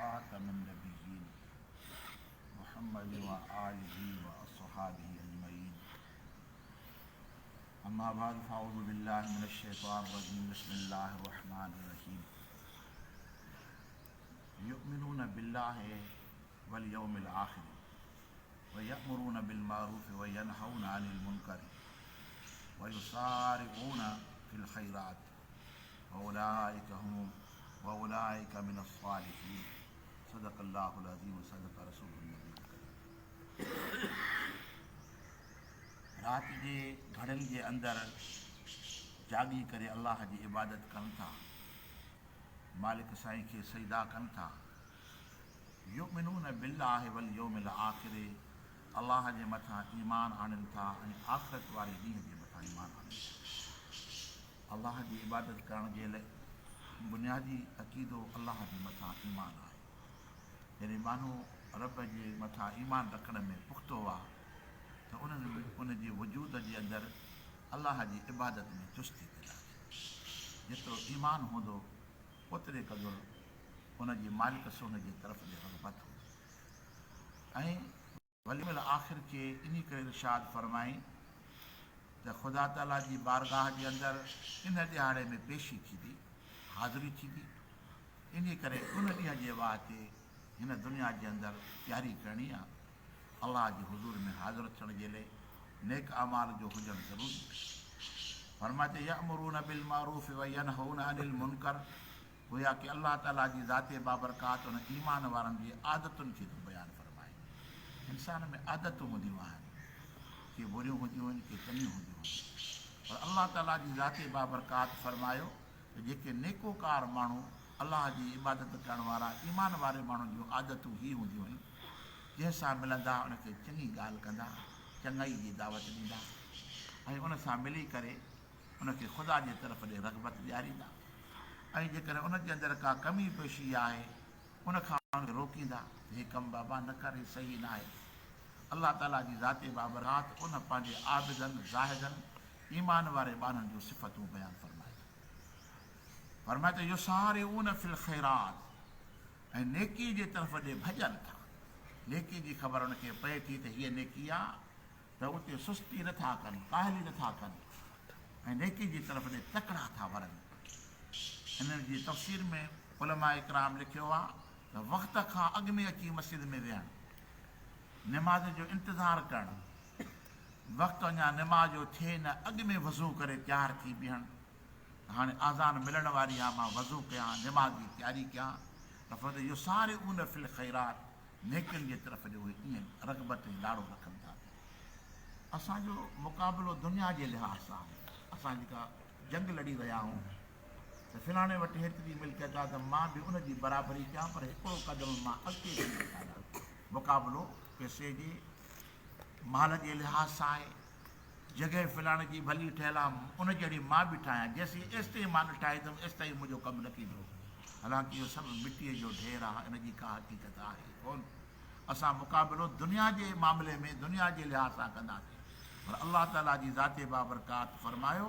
خاتم النبيين محمد وآله وأصحابه أجمعين أما بعد فأعوذ بالله من الشيطان الرجيم بسم الله الرحمن الرحيم يؤمنون بالله واليوم الآخر ويأمرون بالمعروف وينهون عن المنكر ويسارعون في الخيرات واولئک هم واولئک من الصالحين صدق الله العظيم وصدق رسوله النبي الڪريم. رات جي گهڙين جي اندر جاڳي ڪري الله جي عبادت ڪن ٿا، مالڪ سائين کي سجدا ڪن ٿا. يؤمنون بالله واليوم الآخر الله جي مٿان ايمان آڻين ٿا ۽ آخرت واري ڏينهن جي مٿان ايمان آڻين ٿا. الله جي عبادت ڪرڻ جي لئه بنيادي عقيدو الله جي مٿان ايمان آهي. جڏهن ٻانهو رب جي مٿان ايمان رکڻ ۾ پختو آ ته ان جي وجود جي اندر الله جي عبادت ۾ چستي پيدا ٿيندي. جيترو ايمان هوندو اوتري قدر ان جي مالڪ سهڻي جي طرف ڏي رغبت هوندي ۽. واليوم الاخر کي انهي ڪري ارشاد فرمائين ته خدا تعاليٰ جي بارگاهه جي اندر ان ڏهاڙي ۾ پيشي ٿيندي، حاضري ٿيندي، انهي ڪري ان ڏينهن جي واسطي هن دنيا جي اندر تياري ڪرڻي آ، الله جي حضور ۾ حاضر ٿيڻ جي لئي نيڪ اعمال جو هجڻ ضروري آ. فرمائي ته يأمرون بالمعروف وينهون عن المنڪر گويا ڪه الله تعاليٰ جي ذات بابرڪات ان ايمان وارن جي عادتن کي ٿو بيان فرمائي. انسان ۾ عادتون هونديون آهن، ڪي بريون هونديون آهن، ڪي چڱيون هونديون آهن. پر الله تعاليٰ جي ذات بابرڪات فرمايو ته جيڪي نيڪوڪار ماڻهو، الله جي عبادت ڪرڻ وارا، ايمان واري ماڻهن جون عادتون هي هونديون آهن، جنهن سان ملندا ان کي چڱي ڳالهه ڪندا، چڱائي جي دعوت ڏيندا ۽ ان سان ملي ڪري ان کي خدا جي طرف ڏي رغبت ڏياريندا ۽ جيڪڏهن ان جي اندر ڪا ڪمي پيشي آهي ان کان ان کي روڪيندا ته هي ڪم بابا نه ڪر هي صحيح ناهي. الله تعاليٰ جي ذات بابرڪات ان پنهنجي عابدن، زاهدن، ايمان واري ٻانهن جون صفتون بيان فرمائي ٿو. فرمائي ته يسارعون في الخيرات ۽ نيڪي جي طرف ڏي ڀڄن ٿا. نيڪي جي خبر ان کي پئي ٿي ته هيء نيڪي آ ته اتي سستي نه ٿا ڪن، ڪاهلي نه ٿا ڪن ۽ نيڪي جي طرف ڏي تڪڙا ٿا ورن. ان جي تفسير ۾ علماء ڪرام لکيو آ ته وقت کان اڳ ۾ اچي مسجد ۾ ويهڻ، نماز جو انتظار ڪرڻ، وقت اڃا نماز جو ٿئي نه اڳ ۾ وضو ڪري تيار ٿي بيهڻ ته هاڻي آذان ملڻ واري آ مان وضو ڪيان، نماز جي تياري ڪيان ته فرمايو يسارعون في الخيرات نيڪين جي طرف جو اهي ائين رغبت ۽ لاڙو رکن ٿا پيا. اسان جو مقابلو دنيا جي لحاظ سان آهي. اسان جيڪا جنگ لڙي رهيا آهيون ته فلاڻي وٽ هيتري ملڪيت آهي ته مان به ان جي برابري ڪيان پر هڪڙو قدم مان اڳتي ٿي ڏيکاريان. مقابلو پئسي جي، مال جي لحاظ سان آهي. جڳهه فلاڻي جي ڀلي ٺهيل آ، ان جهڙي مان به ٺاهيان، جيسين ايستائين مان نه ٺاهيندم، ايستائين منهنجو ڪم نه ٿيندو. حالانڪ اهو سڀ مٽيء جو ڍير آ، ان جي ڪا حقيقت آهي ڪونه. اسان مقابلو دنيا جي معاملي ۾ دنيا جي لحاظ سان ڪنداسين، پر الله تعاليٰ جي ذات بابرڪات فرمايو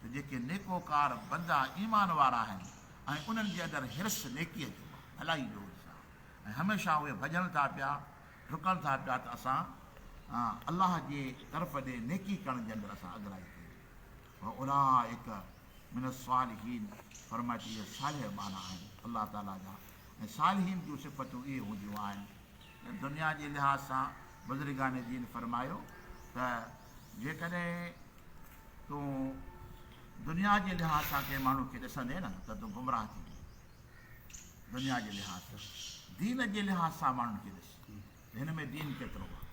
ته جيڪي نيڪوڪار بندا ايمان وارا آهن ۽ انهن جي اندر حرص نيڪيء جو آ، ڀلائي جو حرص آ ۽ هميشه اهي ڀڄن ٿا پيا، ڊڪن ٿا پيا ته اسان الله جي طرف ڏي نيڪي ڪرڻ جي اندر اسان اڳرائي ڪيون. واولئک من الصالحين فرمائي ته اهي صالح ٻانها آهن الله تعالي جا ۽ صالحين جون صفتون اهي هونديون آهن. دنيا جي لحاظ سان بزرگان دين فرمايو ته جيڪڏهن تون دنيا جي لحاظ سان ڪنهن ماڻهو کي ڏسندين نه ته تون گمراهه ٿي ويندين. دنيا جي لحاظ سان، دين جي لحاظ سان ماڻهن کي ڏس ته هن ۾ دين ڪيترو آهي،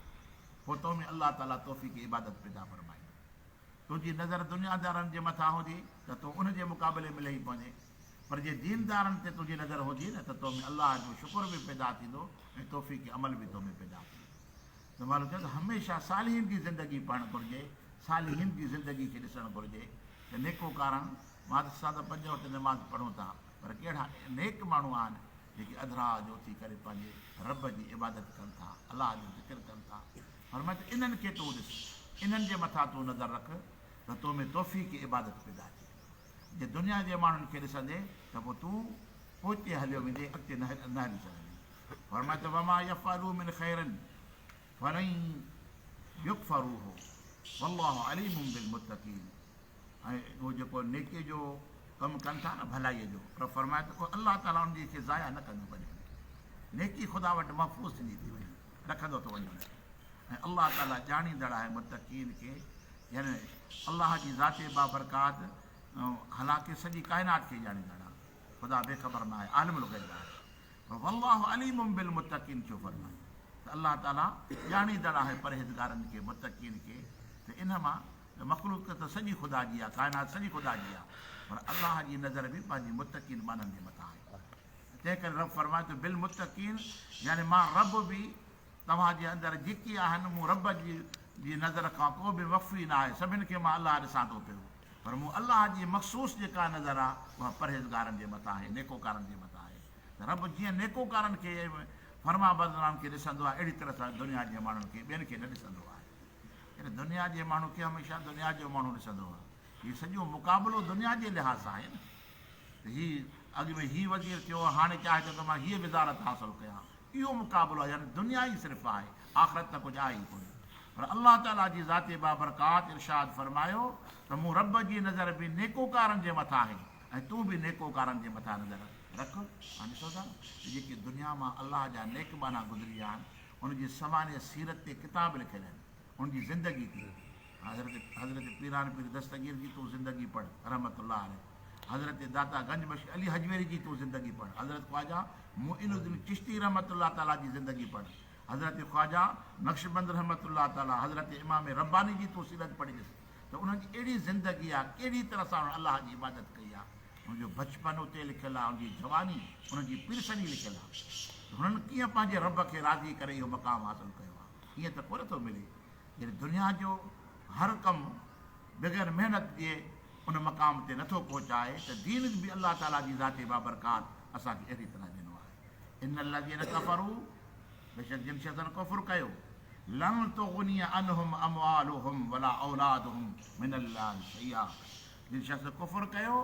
پوء تو ۾ الله تعاليٰ توفيق عبادت پيدا فرمائيندو. تنهنجي نظر دنيادارن جي مٿان هوندي ته تون ان جي مقابلي ۾ لهي پوندين، پر جي ديندارن تي تنهنجي نظر هوندي نه ته تو ۾ الله جو شڪر به پيدا ٿيندو ۽ توفيق عمل به تو ۾ پيدا ٿيندو. ته معلوم ٿيو ته هميشه صالحين جي زندگي پڙهڻ گهرجي، صالحين جي زندگي کي ڏسڻ گهرجي ته نيڪوڪارن مان ته اسان ته پنج وقت نماز پڙهون ٿا پر ڪهڙا نيڪ ماڻهو آهن جيڪي اڌ رات جو اٿي ڪري پنهنجي رب جي عبادت ڪن ٿا، الله جو ذڪر ڪن ٿا. فرمائي ته انهن کي تون ڏس، انهن جي مٿان تون نظر رک ته تو ۾ توفيق عبادت پيدا ٿئي. جي دنيا جي ماڻهن کي ڏسندين ته پوء تون پوئتي هليو ويندين، اڳتي نه هلي سگهندين. فرمايو ته وما يفعلوا من خير فلن يڪفروه والله عليم بالمتقين ۽ اهو جيڪو نيڪي جو ڪم ڪن ٿا نه ڀلائي جو رب فرمائي ٿو الله تعالي ان جي کي ضايع نه ڪندو ڪڏهن به نيڪي خدا وٽ محفوظ ٿيندي ٿي وڃي رکندو ٿو وڃي ان کي ۽ الله تعالي ڄاڻيندڙ آهي متقين کي يعني الله جي ذات بابرڪات حالانڪه سڄي ڪائنات کي ڄاڻيندڙ آهي خدا بي خبر نه آهي عالم الغيب آهي پر والله عليم بالمتقين ڇو فرمايو ته الله تعالي ڄاڻيندڙ آهي پرهيزگارن کي متقين کي ته ان مان ته مخلوق ته سڄي خدا جي آهي ڪائنات سڄي خدا جي آهي پر الله جي نظر به پنهنجي متقين ٻانهن جي مٿان آهي تنهن ڪري رب فرمايو ته بالمتقين يعني مان رب به توهان جي اندر جيڪي آهن مون رب جي نظر کان ڪو به مخفي نه آهي سڀن کي مان الله ڏسان ٿو پيو پر مون الله جي مخصوص جيڪا نظر آ اها پرهيزگارن جي مٿان آهي، نيڪوڪارن جي مٿان آهي ته رب جيئن نيڪوڪارن کي ۽ فرمانبردارن کي ڏسندو آهي اهڙي طرح سان دنيا جي ماڻهن کي ٻين کي نه ڏسندو آهي. يعني دنيا جي ماڻهو کي هميشه دنيا جو ماڻهو ڏسندو آهي. هي سڄو مقابلو دنيا جي لحاظ سان آهي نه ته هي اڳ ۾ هي وزير ٿيو هاڻي چاهي ٿو ته مان هيء وزارت حاصل ڪيان. اهو مقابلو آهي يعني دنيا ئي صرف آهي آخرت ته ڪجهه آهي ئي ڪونه پر الله تعالي جي ذات بابرڪات ارشاد فرمايو ته مون رب جي نظر به نيڪوڪارن جي مٿان آهي ۽ تون به نيڪوڪارن جي مٿان نظر رک. هاڻ ڏسو ٿا نه ته جيڪي دنيا مان الله جا نيڪ ٻانها گذري ويا آهن ان جي سوانح سيرت تي ڪتاب لکيل آهن ان جي زندگي تي حضرت حضرت پيران پير دستگير جي تون زندگي پڙهه رحمة الله عليه حضرت داتا گنج بخش علي هجويري جي تون زندگي پڙهه حضرت خواجه معين الدين چشتي رحمة الله تعالي جي زندگي پڙهه حضرت خواجه نقشبند رحمة الله تعالي حضرت امام رباني جي تون سيرت پڙهي ڏس ته انهن جي اهڙي زندگي آ ڪهڙي طرح سان انهن الله جي عبادت ڪئي آ ان جو بچپن اتي لکيل آ ان جي جواني انهن جي پيرسني لکيل آ ته هنن ڪيئن پنهنجي رب کي راضي ڪري اهو مقام حاصل ڪيو آ ائين ته ڪونه ٿو ملي يعني دنيا جو هر ڪم بغير محنت جي ان مقام تي نٿو پهچائي ته دين به الله تعالي جي ذات بابرڪات اسان کي اهڙي طرح ڏنو آهي. ان الذين ڪفروا بيشڪ جن شخصن ڪفر ڪيو لن تغني عنهم اموالهم ولا اولادهم من الله شيئا جن شخص ڪفر ڪيو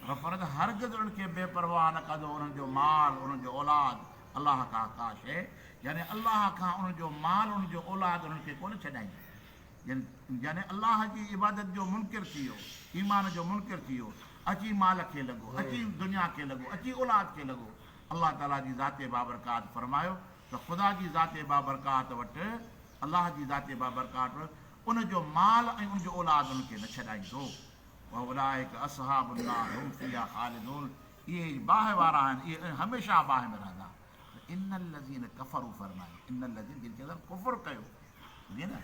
رب فرمائي ٿو هرگز انهن کي بي پرواهه نه ڪندو انهن جو مال انهن جو اولاد الله کان ڪا شيء يعني الله کان انهن جو مال انهن جو اولاد انهن کي ڪونه ڇڏائيندو يعني الله جي عبادت جو منڪر ٿي ويو ايمان جو منڪر ٿي ويو اچي مال کي لڳو اچي دنيا کي لڳو اچي اولاد کي لڳو الله تعالي جي ذات بابرڪات فرمايو ته خدا جي ذات بابرڪات وٽ الله جي ذات بابرڪات وٽ ان جو مال ۽ ان جو اولاد ان کي نه ڇڏائيندو واولئک اصحاب النار هم فيها خالدون اهي ئي باهه وارا آهن اهي هميشه باهه ۾ رهندا ته ان الذين ڪفروا فرمايو ان الذين جن چيو ڪفر ڪيو جي نه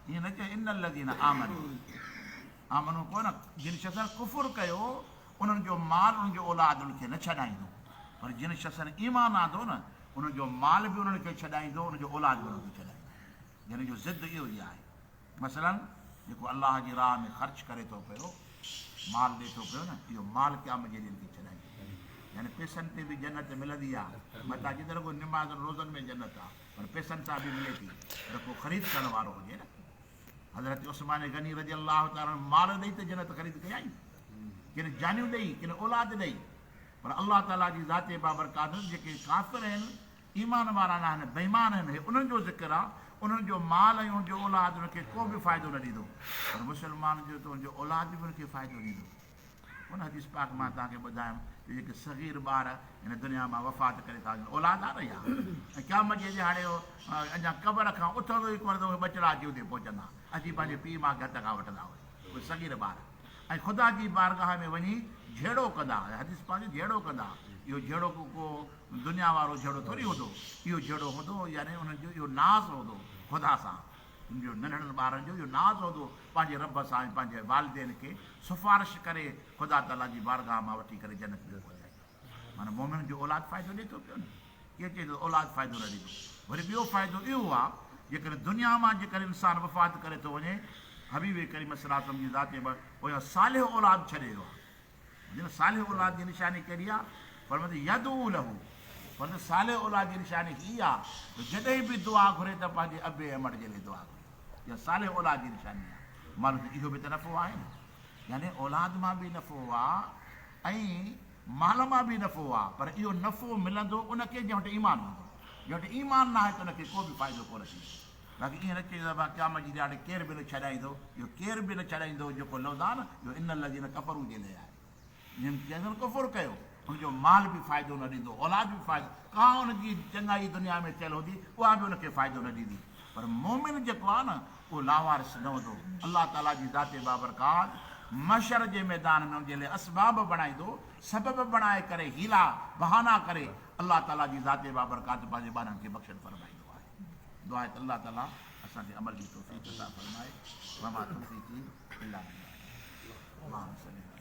ائين نه چيو ان الذين آمنوا آمنوا ڪو نه جن شخصن ڪفر ڪيو انهن جو مال انهن جو اولاد انهن کي نه ڇڏائيندو پر جن شخصن ايمان آندو نه انهن جو مال به انهن کي ڇڏائيندو انهن جو اولاد به انهن کي ڇڏائيندو يعني جو ضد اهو ئي آهي مثلاً جيڪو الله جي راهه ۾ خرچ ڪري ٿو پيو، مال ڏئي ٿو پيو نه، اهو مال قيامت جي ڏينهن کي ڇڏائيندو. يعني پئسن تي به جنت ملندي آ. متان چئين ته رڳو نمازن روزن ۾ جنت آ، پر پئسن سان به ملي ٿي، پر ڪو خريد ڪرڻ وارو هجي نه. حضرت عثمان غني رضي الله تعالٰي عنه مال ڏئي ته جنت خريد ڪيائين. ڪن جانيون ڏئي، ڪن اولاد ڏئي. پر الله تعالٰي جي ذات بابرڪات جيڪي ڪافر آهن، ايمان وارا نه آهن، بيمان آهن، هي انهن جو ذڪر آ، انهن جو مال ۽ انهن جو اولاد انهن کي ڪو به فائدو نه ڏيندو، پر مسلمان جو ته ان جو اولاد به ان کي فائدو ڏيندو. ان حديث پاڪ مان توهان کي ٻڌايم ته جيڪي صغير ٻار هن دنيا مان وفات ڪري ٿا وڃن، اولاد آ نه اها، ۽ قيامت جي ڏهاڙي اهو اڃا قبر کان اٿندو ئي ڪونه ته اهي ٻچڙا اچي اتي پهچندا، اچي پنهنجي پيء ماء کي هٿ کان وٺندا اهي، اهي صغير ٻار. ۽ خدا جي بارگاهه ۾ وڃي جهيڙو ڪندا، حديث پاڪ ۾ جهيڙو ڪندا، اهو جهيڙو ڪو دنيا وارو جهيڙو ٿوري هوندو، اهو جهيڙو هوندو يعني انهن جو اهو ناز هوندو خدا سان، انهن جو ننڍڙن ٻارن جو اهو ناز هوندو پنهنجي رب سان ۽ پنهنجي والدين کي سفارش ڪري خدا تعاليٰ جي بارگاهه مان وٺي ڪري جنت ۾ پهچائيندو. معنيٰ مؤمن جو اولاد فائدو ڏئي ٿو پيو نه؟ ڪير چئي ٿو ته اولاد فائدو نه ڏيندو؟ وري ٻيو فائدو اهو آ جيڪڏهن دنيا مان جيڪڏهن انسان وفات ڪري ٿو وڃي حبيب ڪريم صلي الله عليه وسلم جي ذات ۾ پويان صالح اولاد ڇڏي ويو آ. سمجهيو نه صالح اولاد جي نشاني ڪهڙي آ؟ فرمائي ٿو يدعو له فرمائي ٿو صالح اولاد جي نشاني هي آ ته جڏهن به دعا گهري ته پنهنجي ابي ۽ امڙ جي لاء دعا گهري. اها صالح اولاد جي نشاني آ. معلوم ٿيو اهو به ته نفعو آهي نه. يعني اولاد مان به نفعو آ ۽ مال مان به نفعو آ پر اهو نفعو ملندو ان کي جنهن وٽ ايمان هوندو. جنهن وٽ ايمان ناهي ته ان کي ڪو به فائدو ڪونه ٿيندو. باقي ائين نه چئجو ته قيامت جي ڏهاڙي ڪير به نه ڇڏائيندو، اهو ڪير به نه ڇڏائيندو جيڪو لفظ آهي نه اهو ان الذين ڪفروا جي لئه آهي. جن جنهن ڪفر ڪيو ان جو مال به فائدو نه ڏيندو، اولاد به فائدو، ڪا ان جي چڱائي دنيا ۾ ٿيل هوندي اها به ان کي فائدو نه ڏيندي. پر مؤمن جيڪو آهي نه اهو لاوارث نه هوندو. الله تعاليٰ جي ذات بابرڪات محشر جي ميدان ۾ ان جي لئه اسباب بڻائيندو، سبب بڻائي ڪري حيلا بهانا ڪري الله تعاليٰ جي ذات بابرڪات پنهنجي ٻانهن کي بخشڻ فرمائيندو آهي. دعا آهي ته الله تعاليٰ اسان کي عمل جي توفيق عطا فرمائي. وما توفيقي الا بالله. اللهم صل.